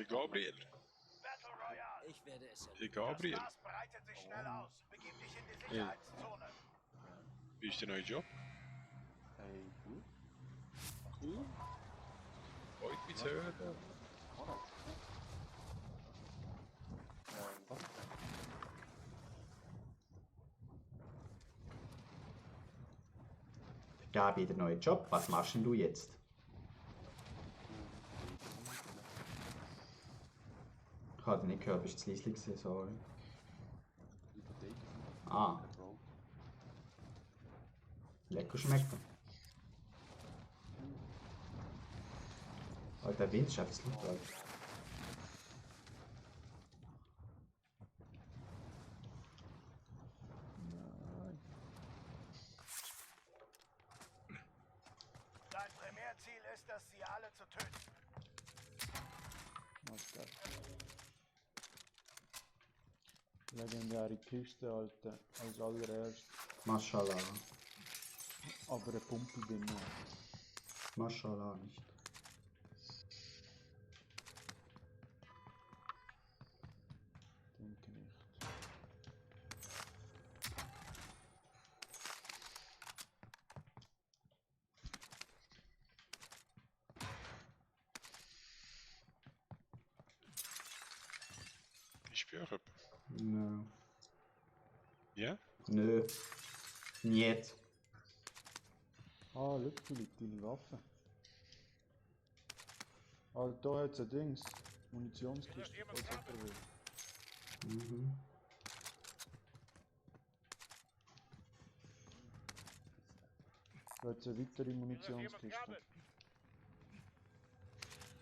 Hey Gabriel. Battle Royale. Ich werde es Hey erleben. Gabriel. Das Gas breitet sich schnell aus. Begib dich in die Sicherheitszone. Wie ist der neue Job? Hey, gut. Cool. Freut mich zu hören. Was? Gabi, der neue Job, was machst denn du jetzt? Ich habe nicht gehört, bist du zu leise gewesen, sorry. Ah, lecker schmeckt. Aber der Wind ist einfach zu laut. Dein Primärziel ist es, sie alle zu töten. Was geil. Legendäre Kiste, Alter. Als allererst. Mashallah. Aber eine Pumpe drin. Mashallah nicht. Denke nicht. Ich spüre jemanden. Nö. Ja? Nö. Niet. Ah, schau, Philipp, deine Waffe. Ah, da hat es ein Dings. Munitionskiste, falls jemand will. Mhm. Da hat es eine weitere Munitionskiste.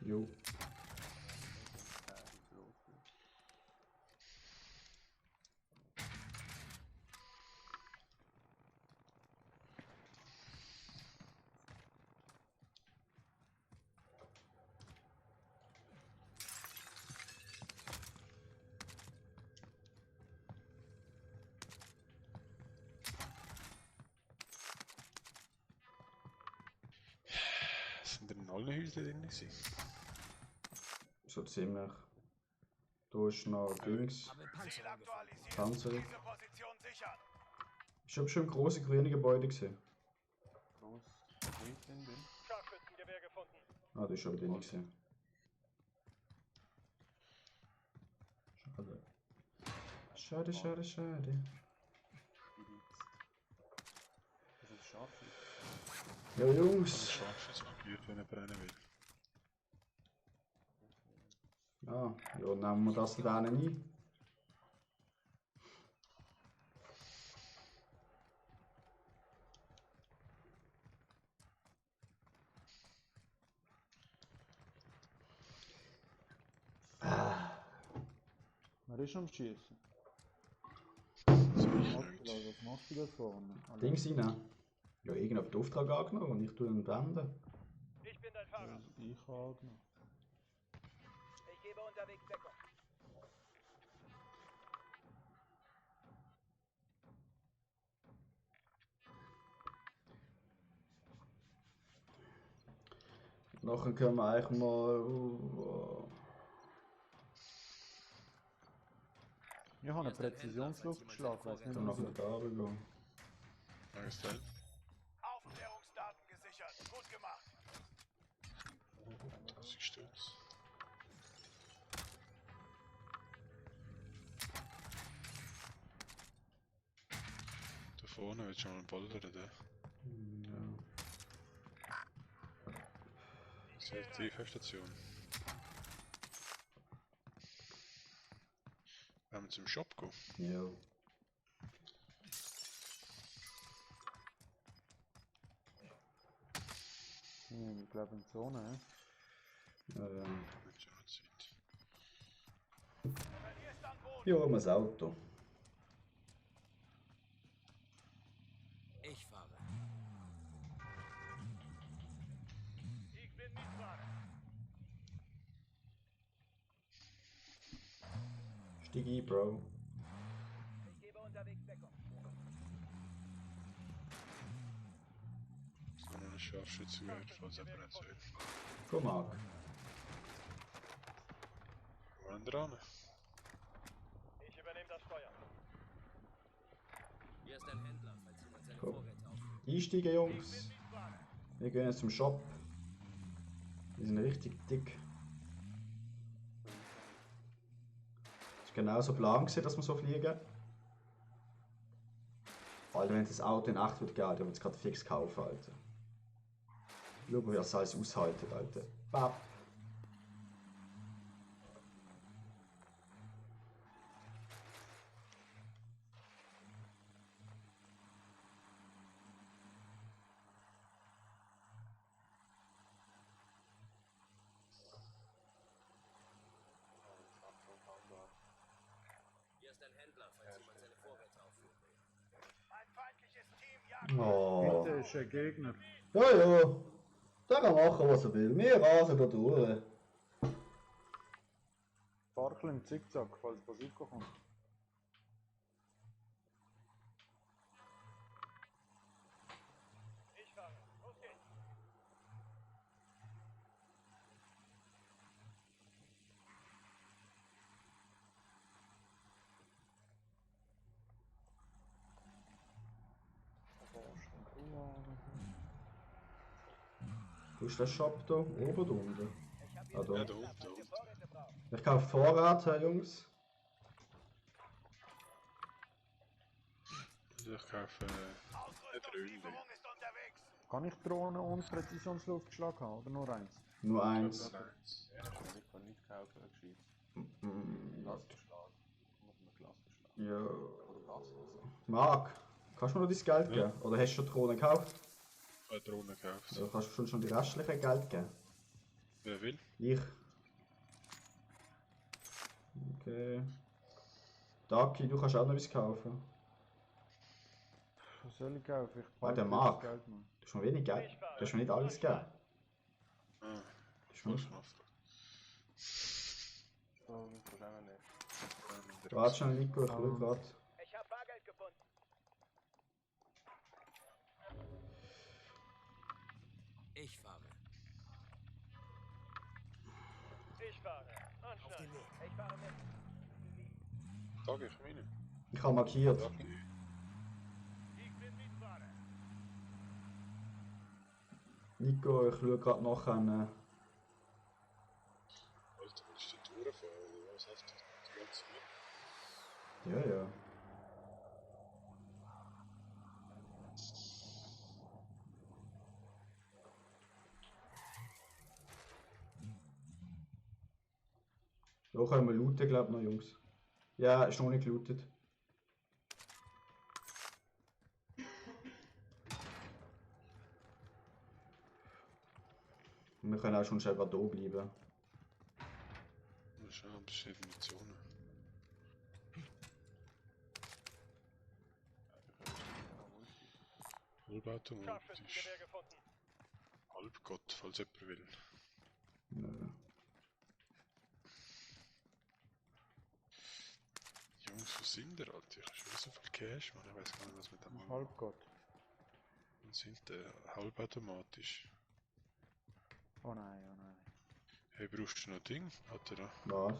Jo. Sind denn alle Häuser drin gewesen? So ziemlich. Du hast noch Dings. Habe Ziel Panzer gefunden. aktualisiert. Panzer. Diese Position sichern. Ich hab schon große grüne Gebäude gesehen. Groß. Wo ist denn drin? Scharfschützengewehr gefunden. Ah, das ist aber den nicht gesehen. Schade. Schade, schade, schade. Das ist scharf. Ja, Jungs. Scharfschützenpapier, wenn er brennen will. Ja, ja, nehmen wir das da ein. Wer ist am Schießen? Was machst du da vorne? Dings rein. Ja, irgendeinen Auftrag angenommen und ich tue ihn wenden. Ich bin dein Fahrer. Ich habe noch. Ich gebe unterwegs Deckung. Nachher können wir eigentlich mal. Ich habe einen Präzisionsflug geschlagen, weiß nicht, Dann was nachher da rüber. Nice Teil. Aufklärungsdaten gesichert. Gut gemacht. Das ist das. Da vorne wird schon mal ein Boulder da. Ja. Das ist eine TV-Station. Wenn wir zum Shop gehen. Ja. Ich glaube in die Zone, hä? Wird schon noch Zeit. Verlierst an Boden. Ja, wir das Auto. Ich fahre. Ich bin Mietfahrer. Stieg ein, Bro. Ich gebe unterwegs Deckung. So eine Scharfschützengewehr, falls jemand nicht will. Komm, Marc. Wollen dran? Ich übernehme das Steuer. Hier ist ein Händler, falls jemand seine Komm. Vorräte aufsucht. Einsteigen, Jungs. Wir gehen jetzt zum Shop. Die sind richtig dick. Das war genau so Plan, gewesen, dass wir so fliegen. Alter, wenn das Auto in 8 wird geben, dann wird es gerade fix kaufen, Alter. Schau mal, wie das alles aushaltet, Alter. Bap. Hier ist ein Händler, falls jemand seine Vorräte aufsuchen will. Ein feindliches Team jagt. Oh. Bitte ist ein Gegner. Ja, ja. Der kann machen, was er will. Wir rasen da durch. Sparkel im Zickzack, falls Bazooka kommt. Ich fahre. Los geht's. Wo ist der Shop da? Oben oder unten? Ah, Ja, da. da unten, da unten. Vorräte brauchen. Ich kaufe Vorrat, Jungs. Also ich kaufe Ausrüstungslieferung ist unterwegs. Kann ich Drohnen und Präzisionsluftschlag haben oder nur eins? Nur eins. Ich kann nicht kaufen, gescheit. Mm, Klassenschlag. Muss man Klassenschlag. ja. Oder Klassen. Marc, kannst du mir noch dein Geld geben? Oder hast du schon Drohnen gekauft? Ich habe Drohnen gekauft. Oder kannst du schon die restlichen Geld geben? Wer will? Ich. Okay. Daki, du kannst auch noch was kaufen. Was soll ich kaufen? Ich Ah, der behalte Marc. das Geld noch. Du hast mir wenig Geld. Du hast mir nicht alles gegeben. Ah, Du hast ich muss mir- schon nachfragen. So, wir Probleme nicht. Warte schnell, Nico, ich schau grad. Ich habe Bargeld gefunden. Ich fahre. Ich fahre. Anschneiden. Ich fahre mit. Sag ich meine. Ich habe markiert. Sag ich. Ich bin Mitfahrer. Nico, ich schaue gerade nach an. Alter, willst du da durchfahren oder was hast du? Die ganze Map? Ja, ja. Da können wir looten, glaube ich, noch, Jungs. Ja, ist noch nicht gelootet. Wir können auch schon einfach da bleiben. Mal schauen, besteht Munitionen. Halbautomatisch. Scharfschützengewehr gefunden. Halbgott, falls jemand will. Nö. Jungs, wo sind der, Alter? Ich habe schon so viel Cash, man. Ich weiß gar nicht, was mit dem machen. Halbgott. Und sind halbautomatisch. Oh nein, oh nein. Hey, brauchst du noch Ding? Hat er da? Was?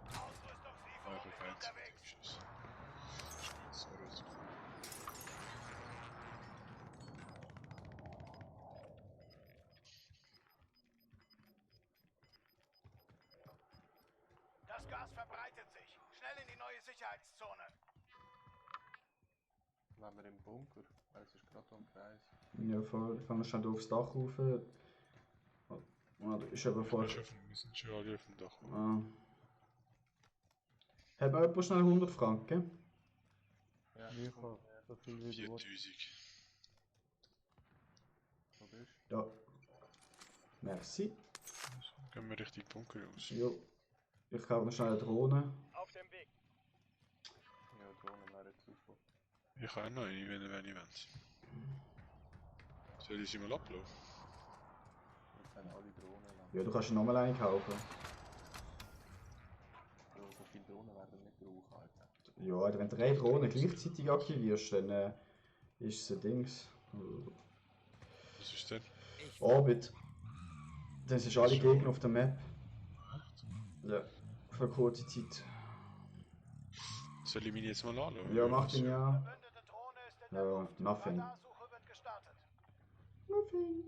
Ausrüstungslieferung Einfach ist eins. unterwegs. Tschüss. So rausgekommen. Das Gas verbreitet sich. Schnell in die neue Sicherheitszone. Wenn wir im Bunker, weil es ist gerade am Kreis. Ja, voll. Ich kann schnell da aufs Dach rauf. Ah, da ist aber voll. Wir sind schon alle auf dem Dach. Ah. Hat mir jemand schnell 100 Franken? Ja, Ich habe so viel wie du. 4000. wo bist Ja. Merci. Gehen wir Richtung Bunker raus. Jo. Ich kaufe noch schnell eine Drohne. Auf dem Weg. du? Ja, Drohnen wären super. Ich habe auch noch eine, wenn ich will. Soll ich sie mal ablaufen? Jetzt haben alle Drohnen lang. Ja, du kannst nochmal eine kaufen. Bro, so viele Drohnen werden wir nicht brauchen, Alter. Ja, Alter, wenn du 3 Drohnen gleichzeitig aktivierst, dann ist es ein Dings. Was ist denn? Ich fahre. Orbit. Dann sind alle Gegner auf der Map. Ja, für kurze Zeit. Soll ich mich jetzt mal anschauen? Ja, mach den ja. Verbündete Drohne ist in der Ja, Luft. nothing. Radarsuche wird gestartet. Nothing.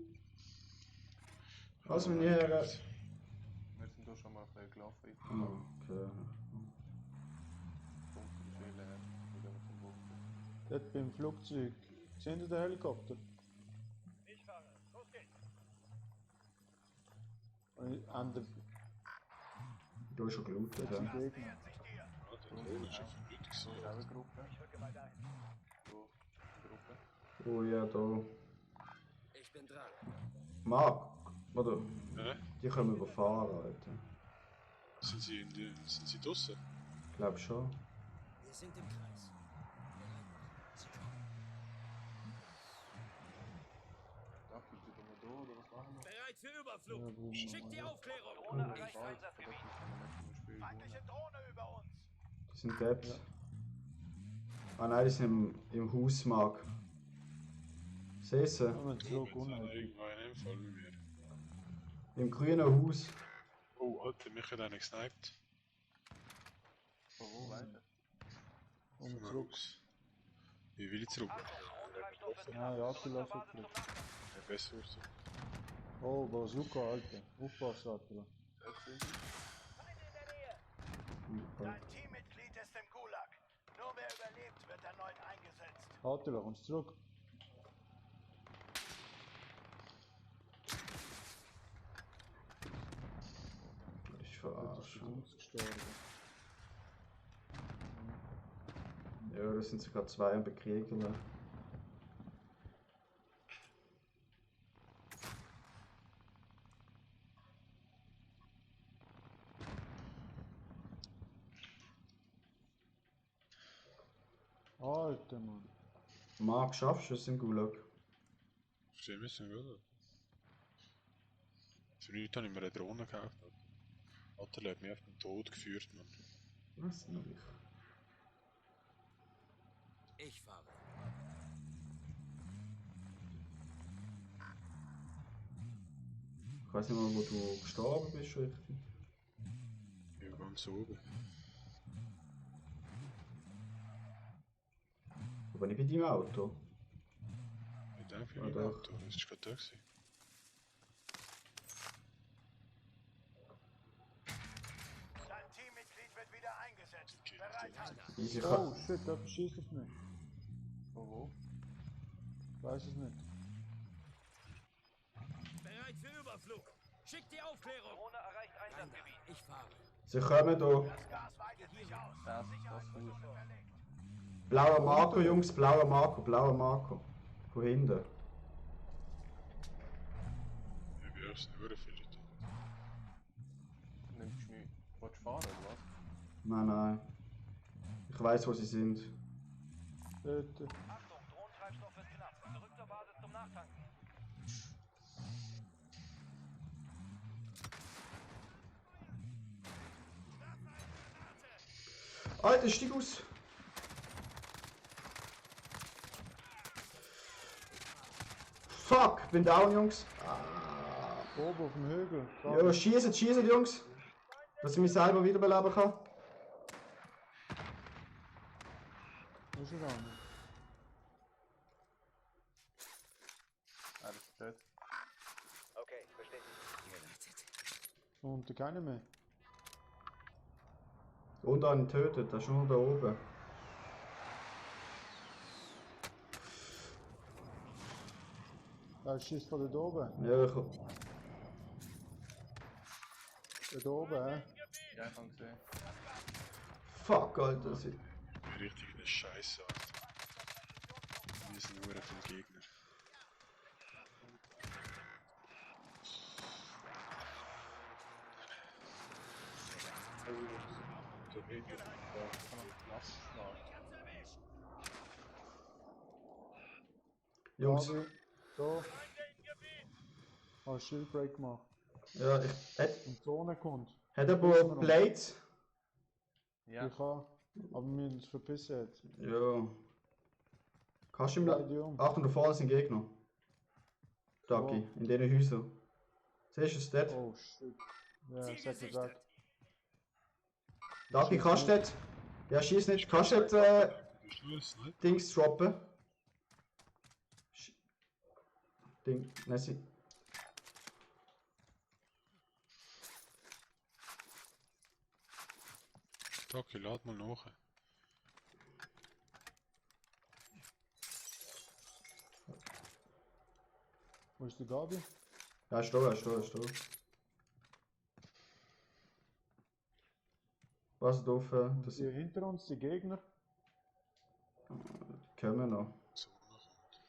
Was mir her? Wir sind da schon mal ein bisschen gelaufen. Ich bin Okay. Punkte her. Wir gehen zum Bunker. Dort beim Flugzeug. Sehen Sie den Helikopter? Ich fahre. Los geht's. An der Du hast schon gelootet, ja. Gegner. Nähert sich dir. Ah, der Drohne ist schon verblüht So, so. auch eine Gruppe. Ich rücke weiter ein. So, Gruppe. Oh ja, da. Ich bin dran. Marc, oder? Hä? Die können wir überfahren, Alter. Sind sie draussen? Ich glaube schon. Wir sind im Kreis. Sie kommen. Da gibt es immer da, oder was machen wir? Bereit für Überflug. Ja, wo- Schickt die Aufklärung. Drohne Das erreicht ist alles, Einsatzgebiet. das ist ein Spiel. Feindliche Drohne über uns. Die sind Debs. Ah nein, die sind im Haus, Marc. Siehst du? Ja, mit Flug Jetzt hat er unten. irgendwo einen Fall mit mir. Im grünen Haus. Oh, Alter, mich hat einer gesniped. Von wo weiter? Und Von zurück. Haus. Wie will ich zurück? Ja, ja, du lass es zurück. Ja, besser wird so. Oh, Bazooka, Alter. Aufpassen, Attila. Das sind die. Feinde in der Nähe. Dein Teammitglied ist im Gulag. Nur wer überlebt, wird erneut eingesetzt. Attila, kommst du zurück? Ich Jetzt ist verarsche. der Dings gestorben. Ja, das sind sogar zwei am Bekriegen. Alter, Mann. Marc, schaffst du es im Gulag? Verstehen müssen, oder? Für nichts habe ich mir eine Drohne gekauft. Alter, hat mich auf den Tod geführt, Mann. Was nicht? Ich fahre. Ich weiß nicht mal, wo du gestorben bist, richtig? Ja, ganz oben. Aber nicht bei deinem Auto. Ich denke für Ah, mein doch. Auto, das ist gerade da gewesen. Dein Teammitglied wird wieder eingesetzt. Bereit halten. Easy, Oh, shit, da schießt auf mich. Von wo? Weiß es nicht. Bereit für Überflug. Schickt die Aufklärung. Drohne erreicht Rein Einsatzgebiet. da. Ich fahre. sie kommen da. Das Gas weitet sich aus. Das Sicherheitsversuche gut. verlegt. Blauer Marco, Jungs, blauer Marco, blauer Marco. Von hinten. Ja, wir haben nur viele Leute. Nimmst du mich? Willst du fahren oder was? Nein, nein. Ich weiß, wo sie sind. Dort. Achtung, Drohnentreibstoff wird knapp. Zurück zur Basis zum Nachtanken. Alter, stieg aus! Fuck, bin down, Jungs. Oben auf dem Hügel. Ja, schießen, schießen, Jungs. Dass ich mich selber wiederbeleben kann. Ist er an? Er ist tot. Okay, bestätigt. Und keine mehr. Und einen tötet, das ist nur da oben. Er schießt von dort oben. Ja, ich... Dort oben, hä? Ja, ich habe gesehen. Fuck, Alter. Sie... Richtig eine Scheiße, Alter. Wir sind nur viele Gegner. Da hinten. Kann man Platz schlagen. Jungs, Gabi, da. Ah, Shieldbreak gemacht. ja, ich... Hat Und die Zone kommt. er Blades? Ja, Ich kann. Aber wir müssen uns verpissen jetzt. Ja. Kannst du ihm... Beide um. Achtung, da vorne sind Gegner. Ducky, in diesen Häusern. Siehst du es dort? Oh shit. Ja, Ziel sag mir gesichtet. grad. Dagi, kannst du nicht? Ja, schieß nicht. Kannst du nicht Schluss, ne? Dings droppen? Ding, Nessi. Taki, lad mal nach. Wo ist der Gabi? Ja, ist da, ist da, ist da. Was drauf? Das Die hinter uns, die Gegner. können wir noch. So, nachkommt.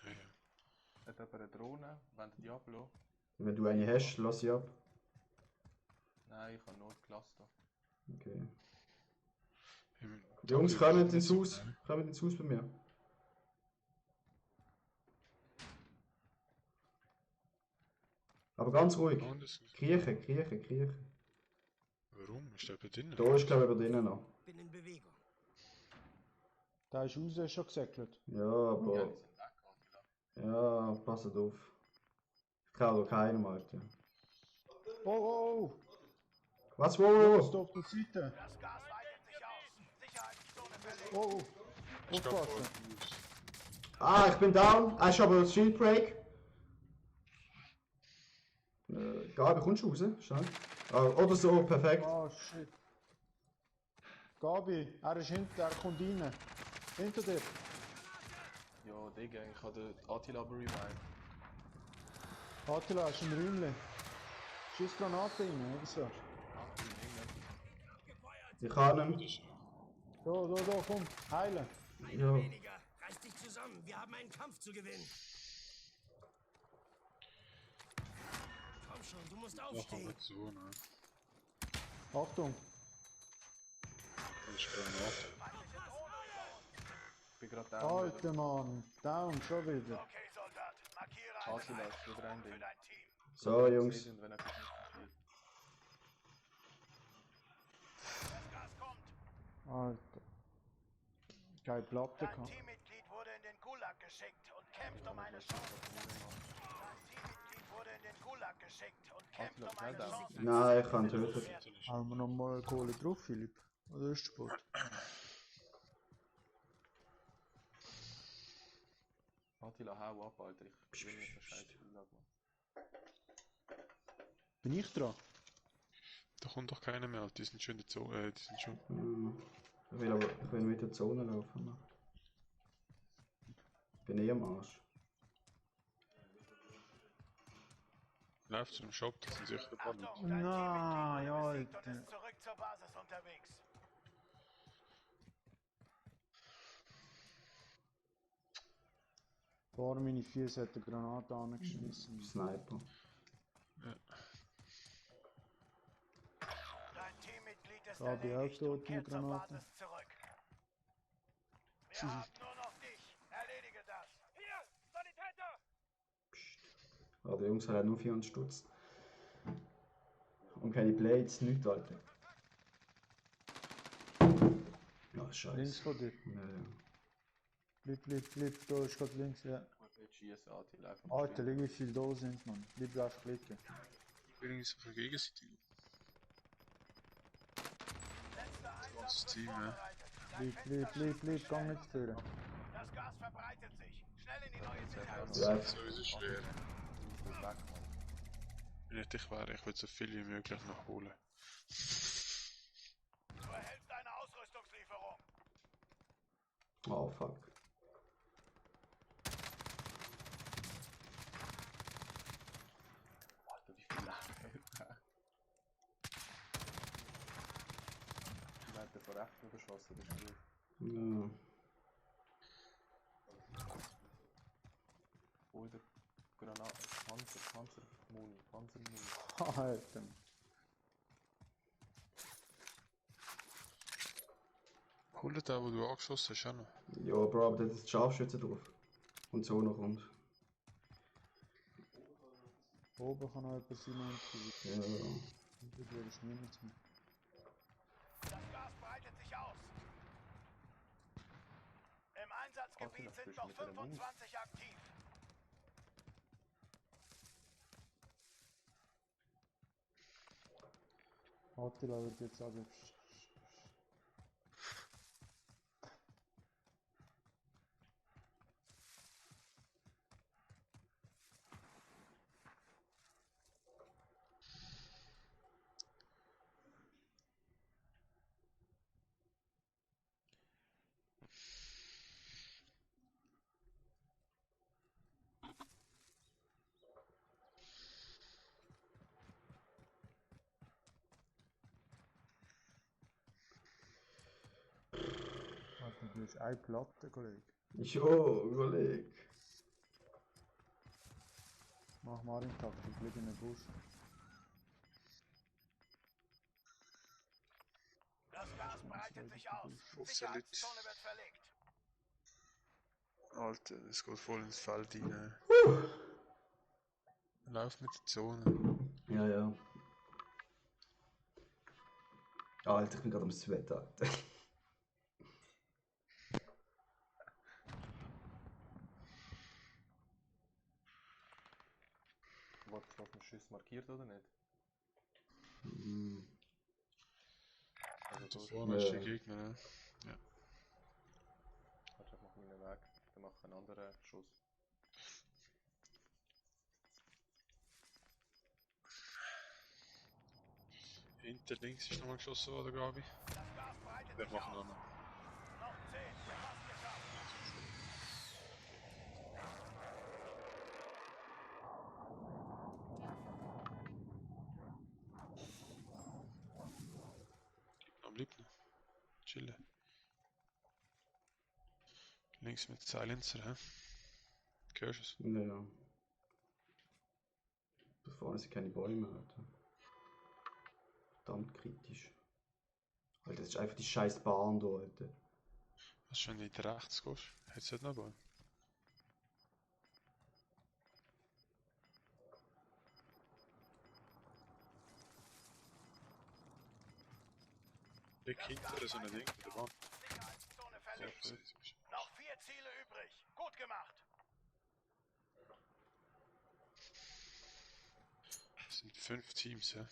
Ja, ja. Hat jemand eine Drohne? Wollt ihr die ablassen? Wenn du eine hast, lass sie ab. Nein, ich habe nur die Cluster. Okay. Im Die Jungs Taki, kommen nicht ins so Haus. schnell. Kommen ins Haus bei mir. Aber ganz ruhig. Anders. Kriechen, kriechen, kriechen. Warum? Ist der bei drinnen? Da ist glaube ich über drinnen noch. Bin in Bewegung. Da ist raus schon gesäckelt. Ja, Ja, aber... die sind weg, Attila. Ja, passt auf. Ich traue da keinem, Alter. Oh, oh, Was, oh! wo? Jetzt auf der Seite. Das Gas weitet sich aus. Sicherheitszone verlegt. Oh, oh. Ich glaub, Aufpassen. Ah, ich bin down. Hast du aber Shield Break? Gabi, kommst du raus? Schnell. Ah, oder so, perfekt. Oh, shit. Gabi, er ist hinter, er kommt rein. Hinter dir. Ja, Digga, ich habe den Attila revived. Attila, ist im Räumchen. Schieß Granate rein, oder so. Ich kann ihn. Da, komm, heilen. Einer Ja. weniger. Reiß dich zusammen. Wir haben einen Kampf zu gewinnen. Komm schon, du musst Mach aufstehen. nicht so, ne? Achtung. Das ist Granate. Ich bin gerade down. Alter Mann, down, schon wieder. Okay, Soldat. Markiere eine Attila ist Einzug wieder ein für Ding. dein Team. So, Jungs. Und wenn er nicht spielt. Das Gas kommt. Alter. Keine Platte Dein gehabt. Teammitglied wurde in den Gulag geschickt und kämpft um eine Chance. Dein Teammitglied wurde in den Gulag geschickt und kämpft um eine Chance. Nein, ich kann töten. Haben wir noch mal Kohle drauf, Philipp? Oder ist Sport? Attila, hau ab, Alter. Ich will nicht so scheiße Gulag, Mann. Bin ich dran? Da kommt doch keiner mehr, die sind schon in der Zone, die sind schon... Ich will mit der Zone laufen. Ich bin eh am Arsch. Läuft zu dem Shop, das sind sicher ein paar Leute. Achtung, dein Nein, Teammitglied wurde besiegt und Alter. ist zurück zur Basis unterwegs. Vor meine Füße hat eine Granate angeschmissen. Sniper. Dein Teammitglied ist Gabi erledigt auch und tot kehrt mit zur Granaten. Basis zurück. Wir haben nur noch dich. Erledige das. Hier, Sanitäter! Ah, der Jungs hat nur 400 Stutz. Und keine Blades, nichts, Alter. Ja, Links scheiße. von dir. Ja, ja. Bleib, da ist gerade links, ja. Gut, jetzt schießen, Attila. einfach Alter, wie viele da sind, man. Bleib einfach liegen. Irgendwie so viel Gegenseite. Letzter Einsatz Das wird Team, ne? vorbereitet. Bleib, gang nicht führen. Das Gas verbreitet sich. Schnell in die neue Das Sicherheitszone. Ja. ist sowieso schwer. Du weg, Mann. Wenn ich dich wäre, ich würde so viel wie möglich noch holen. Du erhältst eine Ausrüstungslieferung. Oh, fuck. Alter, wie viel Leben. Die werden von rechts überschossen, das ist gut. Ja. Oder Granate, Panzermuni. Alter. Hol dir den, wo du angeschossen hast, auch noch. Ja, Bro, aber da ist Scharfschütze drauf. Und so noch kommt. Oben kann noch etwas sein. Ja. Du würdest nichts mehr. Das Gas breitet sich aus. Im Einsatzgebiet sind noch 25 aktiv. Attila wird jetzt aber Du bist eine Platte, Kollege. Jo, überleg. Mach Marin-Taktik, bleib in den Busch. Das Gas breitet sich aus. 15 Leute. Sicherheitszone wird verlegt. Alter, es geht voll ins Feld rein. Lauf mit der Zone. Ja, ja. Alter, ich bin gerade am Sweat, Alter. Was ein Schuss markiert oder nicht? Mhm. Also Da so, vorne ist der Gegner, ne? Ja. warte, ich mach meinen Weg. Dann mach ich einen anderen Schuss. Hinter links ist nochmal geschossen worden, glaube ich. Das Gas breitet Wir sich machen aus. noch. Noch 10. Fast geschafft. Am liebsten. Chillen. Links mit Silencer, hä? Hörst du es? Ja, ja. Da vorne sind keine Bäume, Alter. Verdammt kritisch. Alter, das ist einfach die scheiß Bahn da, Alter. Was schon nicht rechts gehst? Hättest du nicht noch Bäume? Blick hinter so ein Ding, der Bahn. Sicherheitszone verlegt. So, Noch 4 Ziele übrig. Gut gemacht. es sind 5 Teams, ja.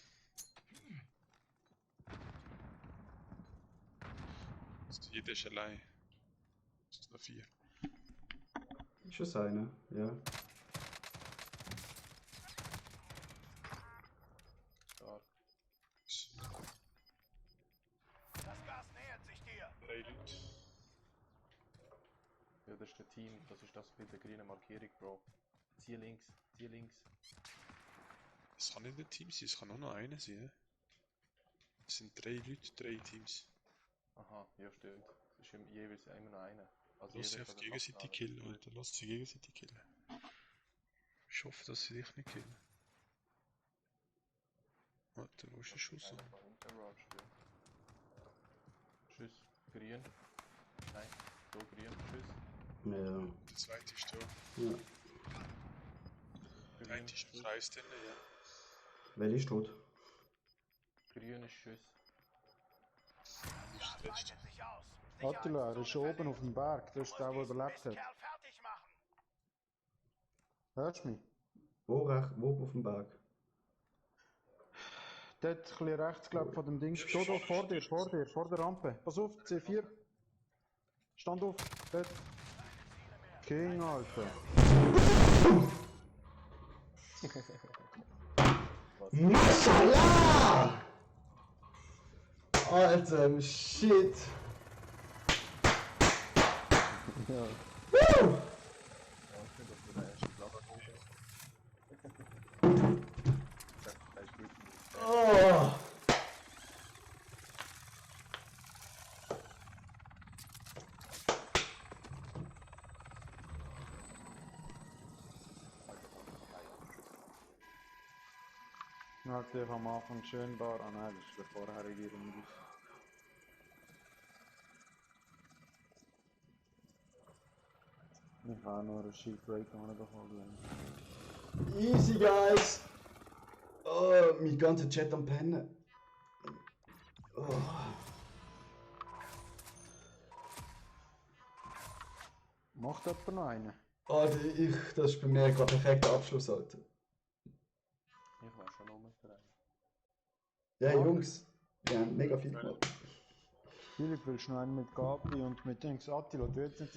Also jeder ist allein. Es sind noch 4. Ist das einer? Ja. Stark. Das Gas nähert sich dir. 3 Leute. Ja, das ist der Team, das ist das mit der grünen Markierung, Bro. Zieh links, zieh links. Es kann nicht ein Team sein, es kann nur noch einer sein. Ja? Es sind 3 Leute, 3 Teams. Aha, ja stimmt. Es ist jeweils immer noch einer. Also Lass sie jeder auf kann die den gegenseitig abknallen. killen, Alter. Lass sie gegenseitig killen. Ich hoffe, dass sie dich nicht killen. Warte, wo ist der Schuss? Einer von hinten rusht, ja. Tschüss, grün. Nein, so grün, tschüss. Ja. Der zweite ist da. Ja. Der Grün, eine ist im tschüss. Kreis drin, ja. Welcher ist tot? Grün ist Tschüss. Das ist der letzte. Breitet sich aus. Attila, er ist oben auf dem Berg, das ist der, der überlebt hat. Kerl fertig machen. Hörst du mich? Wo auf dem Berg? Dort ein bisschen rechts, glaube ich, von dem Ding. Da, vor der Rampe. Pass auf, C4. Stand auf, dort. King, Alter. Mashallah! Alter, shit! Ja. Woo! Ja, ich finde, dass du der erste Platz oben. Das ist gut. Oh! Natürlich am Anfang schön bar. Ah nein, das ist der vorherige Runde. Ich habe nur einen Shield Break bekommen. Easy, guys! Oh, mein ganzer Chat am Pennen. Oh. Macht jemand noch einen? Alter, das ist bei mir gerade ein perfekter Abschluss, Alter. Ich war schon um für einen. Ja, Jungs, wir haben mega viel gemacht. Philipp, willst du noch einen mit Gabri und mit Dings Attila? Du jetzt nicht